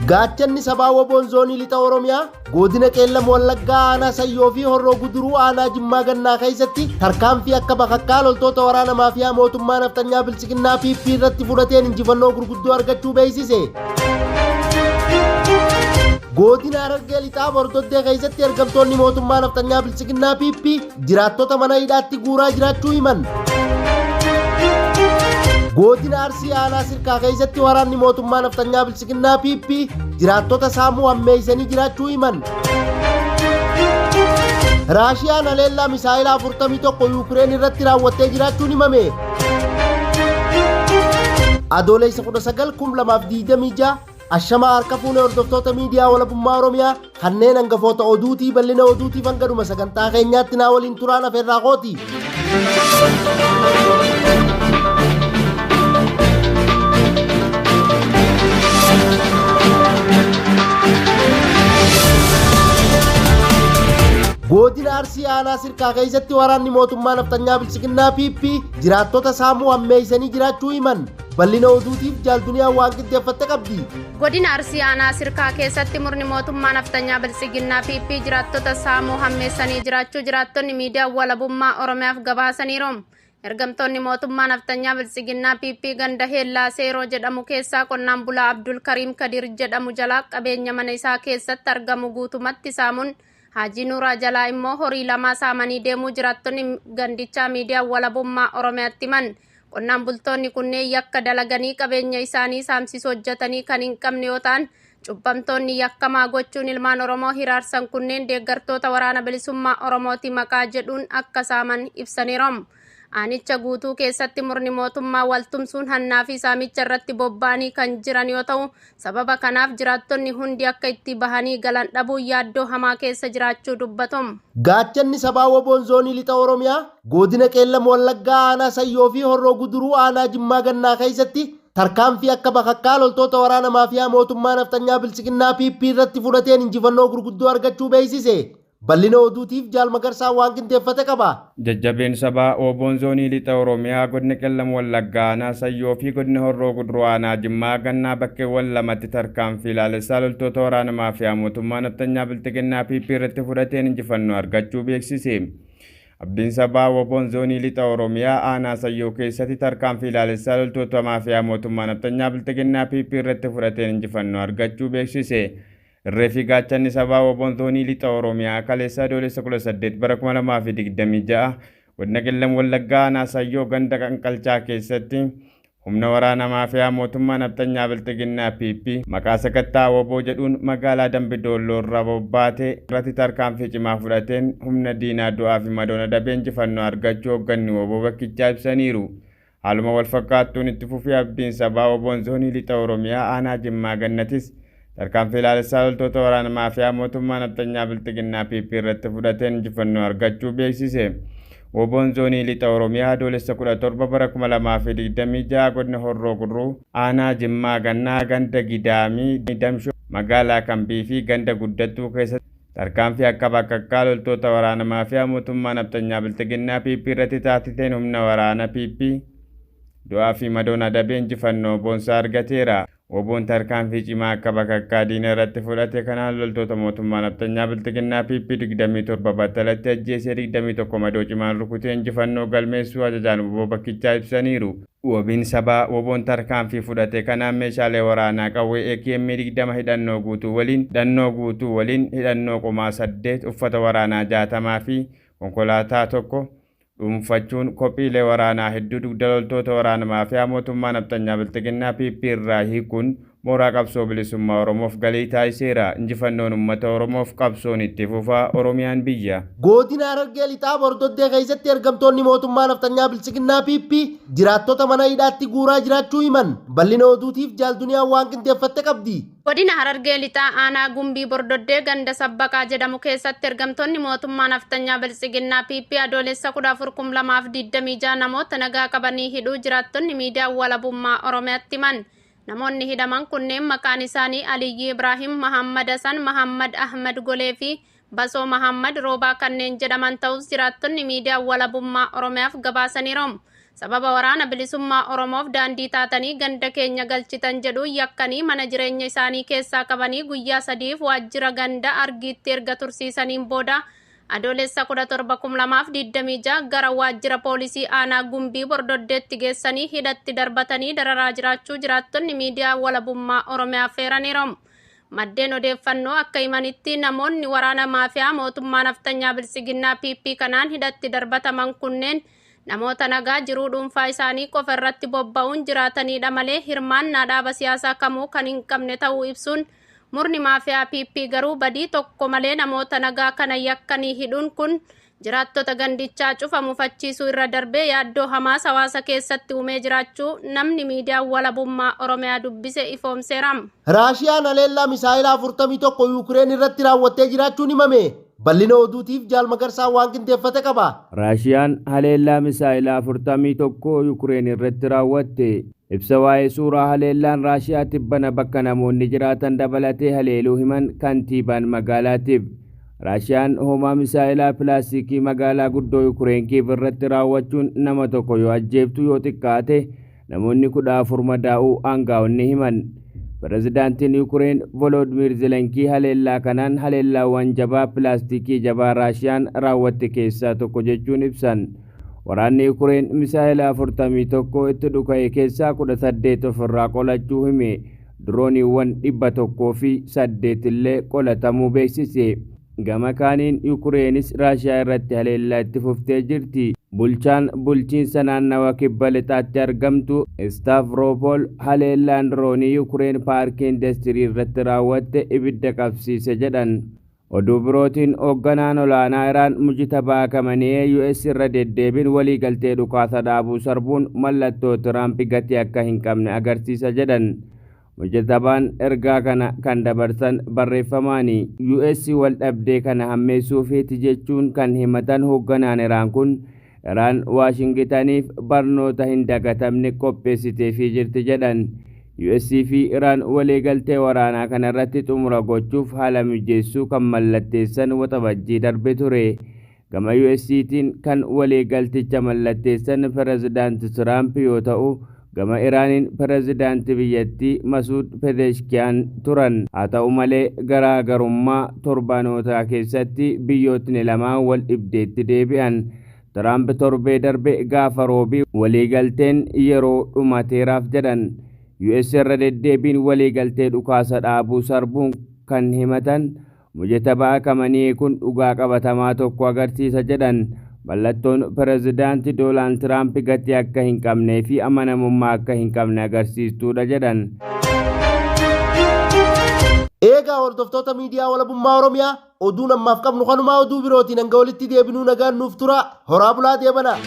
Gaachanni sabaa Woboon Zoonii Lixa Oromiyaa Godina Qeellam Wallaggaa Aanaa Sayyoo fi Horroo Guduruu Aanaa Jimmaa Gannaa keessatti tarkaanfii akka bakakkaa loltoota waraana maafiyaa mootummaa nafxanyaa Biltsiginnaa PP irratti fudhateen injifannoo gurguddoo argachuu beeksise. Godina Harargee Lixaa Bordoddee keessatti ergamtoonni mootummaa nafxanyaa Biltsiginnaa PP jiraattota mana hidhaatti guuraa jiraachuu himan. Godina Arsii Aanaa Sirkaa keessatti waraanni mootummaa nafxanyaa Biltsiginnaa PP jiraattota saamuu hammeessanii jiraachuu himan. Raashiyaan haleellaa misaa'ila 41 Yuukireen irratti raawwattee jiraachuun himame. Adoolessa 19 2026 Ashamaa harka fuune hordoftoota miidiyaa walabummaa Oromiyaa kanneen hangafoota oduutii bal'ina oduutiif hanga dhuma sagantaa keenyaatti naa waliin turaan afeerraa kooti. Godina Arsii Aanaa Sirkaa keessatti waraanni mootummaa nafxanyaa Biltsiginnaa PP jiraattota saamuu hammeessanii jiraachuu himan. Bal'ina oduutiif Jaal Duniyaan waan qindeeffatte qabdi. Godina Arsii Aanaa Sirkaa keessatti murni mootummaa nafxanyaa Biltsiginnaa PP jiraattota saamuu hammeessanii jiraachuu jiraattonni miidiyaa walabummaa Oromiyaaf gabaasaniiru. Ergamtoonni mootummaa nafxanyaa Biltsiginnaa PP ganda Heellaa Seeroo jedhamu keessaa qonnaan bulaa Abdul Kariim Kadiir jedhamu jalaa qabeenya mana isaa keessatti argamu guutumatti saamuun Haajii Nuuraa jalaa immoo horii lamaa saamanii deemuu jiraattonni gandichaa miidiyaa walabummaa Oromiyaatti himan. Qonnaan bultoonni kunneen yakka dalaganii qabeenya isaanii saamsisuu hojjetanii kan hin qabne yoo ta'an, cubbamtoonni yakkamaa gochuun ilmaan Oromoo hiraarsan kunneen deeggartoota waraana bilisummaa Oromooti maqaa jedhuun akka saaman ibsaniiru. Aanicha guutuu keessatti murni mootummaa waltumsuun hannaa fi saamicha irratti bobba'anii kan jiran yoo ta'u, sababa kanaaf jiraattonni hundi akka itti bahanii galan dhabuun yaaddoo hamaa keessa jiraachuu dubbatu. Gaachanni sabaa Woboon Zoonii Lixa Oromiyaa Godina Qeellam Wallaggaa Aanaa Sayyoo fi Horroo Guduruu Aanaa Jimmaa Gannaa keessatti tarkaanfii akka bakakkaa loltoota waraana maafiyaa mootummaa nafxanyaa Biltsiginnaa PP irratti fudhateen injifannoo gurguddoo argachuu beeksise. Bal'ina oduutiif Jaal Magarsaan waan qindeeffate qaba. Jajjabeen sabaa Woboon Zoonii Lixa Oromiyaa Godina Qellam Wallaggaa Aanaa Sayyoo fi Godina Horroo Guduruu Aanaa Jimmaa Gannaa bakkeewwan lamatti tarkaanfii laalessaa loltoota waraana maafiyaa mootummaa nafxanyaa Bilxiginnaa PP irratti fudhateen injifannoo argachuu beeksise. Abdiin Sabaa Woboon Zoonii Lixa Oromiyaa Aanaa Sayyoo keessatti tarkaanfii laalessaa loltoota maafiyaa mootummaa nafxanyaa Bilxiginnaa PP irratti fudhateen injifannoo argachuu beeksise. Irree fi gaachanni sabaa Woboon Zoonii Lixa Oromiyaa kaleessa Adoolessa 18 bara 2026 Godina Qellem Wallaggaa Aanaa Sayyoo ganda Qanqalchaa keessatti humna waraana maafiyaa mootummaa nafxanyaa Bilxiginnaa PP maqaa sakattaa wbo jedhuun magaalaa Dambi Doolloo irraa bobbaate irratti tarkaanfii cimaa fudhateen humna diinaa du'aa fi madoon adabee injifannoo argachuu hogganni wbo bakkichaa ibsaniiru. Haaluma wal fakkaattuun itti fufee Abdiin Sabaa Woboon Zoonii Lixa Oromiyaa Aanaa Jimmaa Gannatis tarkaanfii laalessaa loltoota waraana maafiyaa mootummaa nafxanyaa Bilxiginnaa PP irratti fudhateen injifannoo argachuu beeksise. Woboon Zoonii Lixa Oromiyaa Adoolessa 17 bara 2026 Godina Horroo Guduruu Aanaa Jimmaa Gannaa ganda Gidaamii Damshoo magaalaa Kambii fi ganda Guddattuu keessatti tarkaanfii akka bakakkaa loltoota waraana maafiyaa mootummaa nafxanyaa Bilxiginnaa PP irratti taasiseen humna waraana PP du'aa fi madoon adabee injifannoo boonsaa argateera. Woboon tarkaanfii cimaa akka bakakkaa diina irratti fudhate kanaan loltoota mootummaa nafxanyaa Bilxiginnaa PP 27 battalatti ajjeesee 21 madoo cimaan rukutee injifannoo galmeessuu ajajaan wbo bakkichaa ibsaniiru. Wabiin sabaa Woboon tarkaanfii fudhate kanaan meeshaalee waraanaa qawwee AKM 20 hidhannoo guutuu waliin, hidhannoo guutuu waliin, hidhannoo qomaa 8, uffata waraanaa 60 fi konkolaataa 1 dhuunfachuun kophiilee waraanaa hedduu dugda loltoota waraana maafiyaa mootummaa nafxanyaa Bilxiginnaa PP irraa hiikuun mooraa qabsoo bilisummaa Oromoof galii taasiseera. Injifannoon uummata Oromoof qabsoon itti fufa. Oromiyaan biyya. Godina Harargee Lixaa Bordoddee keessatti ergamtoonni mootummaa nafxanyaa Biltsiginnaa PP jiraattota mana hidhaatti guuraa jiraachuu himan. Bal'ina oduutiif Jaal Duniyaan waan qindeeffatte qabdi. Godina Harargee Lixaa Aanaa Gumbii Bordoddee ganda Sabbaqaa jedhamu keessatti ergamtoonni mootummaa nafxanyaa Biltsiginnaa PP Adoolessa 14,2026 namoota nagaa qabanii hidhuu jiraattonni miidiyaa Walabummaa Oromiyaatti himan. Namoonni hidhaman kunneen maqaan isaanii Aliyyii Ibraahim, Mahaammad Hasan, Mahaammad Ahmad Golee fi Basoo Mahaammad Roobaa kanneen jedhaman ta'us jiraattonni miidiyaa Walabummaa Oromiyaaf gabaasaniiru. Sababa Waraana Bilisummaa Oromoof daandii taatanii ganda keenya galchitan jedhuun yakkanii mana jireenya isaanii keessaa qabanii guyyaa sadiif waajjira ganda Argiitti erga tursiisaniin booda Adoolessa 17,2026 gara waajjira poolisii aanaa Gumbii Bordoddeetti geessanii hidhatti darbatanii dararaa jiraachuu jiraattonni miidiyaa walabummaa Oromiyaaf eeraniiru. Maddeen odeeffannoo akka himanitti namoonni waraana maafiyaa mootummaa naftanyaa Biltsiginnaa PP kanaan hidhatti darbataman kunneen namoota nagaa jiruu dhuunfaa isaanii qofa irratti bobba'uun jiraatanidha malee hirmaannaa dhaaba siyaasaa kamuu kan hin qabne ta'uu ibsuun murni maafiyaa PP garuu badii tokko malee namoota nagaa kana yakkanii hidhuun kun jiraattota gandichaa cufa mufachiisuu irra darbee yaaddoo hamaas hawaasa keessatti uumee jiraachuu namni miidiyaa walabummaa Oromiyaa dubbise ifoomseera. Raashiyaan haleellaa misaa'ilaa 41 Yuukireen irratti raawwattee jiraachuun himame. Bal'ina oduutiif Jaal Magarsaa waan qindeeffate qaba. Raashiyaan haleellaa misaa'ilaa 41 Yuukireen irratti raawwatte. Ibsa waa'ee suuraa haleellaan Raashiyaa tibbana bakka namoonni jiraatan dabalatee haleeluu himan kantiibaan magaalaatiif. Raashiyaan hoomaa misaa'ilaa pilaastikii magaalaa guddoo Yuukireen Kiiv irratti raawwachuun nama tokko yoo ajjeeftu yoo xiqqaate namoonni 14 madaa'uu aangaa'onni himan. Pirezidaantiin Yuukireen Volodimiir Zelenkii haleellaa kanaan haleellaawwan jabaa pilaastikii jabaa Raashiyaan raawwatte keessaa tokko jechuun ibsan. Waraanni Yuukireen misaa'ila 41 itti dhuka'e keessaa 18 ofirraa qolachuu hime. Dirooniiwwan 108 illee qolatamuu beeksise. Gama kaaniin Yuukireenis Raashiyaa irratti haleellaa itti fuftee jirti. Bulchaan bulchiinsa naannawa kibba lixaatti argamtu Istaavroopol haleellaan diroonii Yuukireen paarkii indastirii irratti raawwatte ibidda qabsiise jedhan. Oduu birootiin hoogganaan olaanaa Iraan Mujtabaa Kamani'ee US irra deddeebiin waliigaltee dhukaasa dhaabuu sarbuun mallattoo Tiraamp gatii akka hin qabne agarsiisa jedhan. Mujtabaan ergaa kana kan dabarsan barreeffamaani. US wal dhabdee kana hammeessuu feeti jechuun kan himatan hoogganaan Iraan kun Iraan Waashingitaniif barnoota hin dagatamne qopheessiteefii jirti jedhan. US fi Iraan waliigaltee waraanaa kanarratti xumura gochuuf haala mijeessuu kan mallatteessan waxabajjii darbe ture. Gama UStiin kan waliigalticha mallatteessan Pirezidaanti Tiraamp yoo ta'u, gama Iraaniin pirezidaanti biyyattii Masuud Pezeshkiyaan turan. Haa ta'u malee garaagarummaa torbanootaa keessatti biyyootni lamaan wal dhibdeetti deebi'an. Tiraamp torbee darbe gaafa roobii waliigalteen yeroo dhumateeraaf jedhan. US irra deddeebiin waliigaltee dhukaasa dhaabuu sarbuun kan himatan Mujtabaa Kamanii kun dhugaa qabatamaa tokko agarsiisa jedhan. Mallattoon pirezidaanti Doonaald Tiraamp gatii akka hin qabnee fi amanamummaa akka hin qabne agarsiistuudha jedhan. Eegaa hordoftoota miidiyaa walabummaa Oromiyaa oduun ammaaf qabnu kanumaa oduu birootiin hanga walitti deebinuu nagaan nuuf tura horaa bulaa deebana.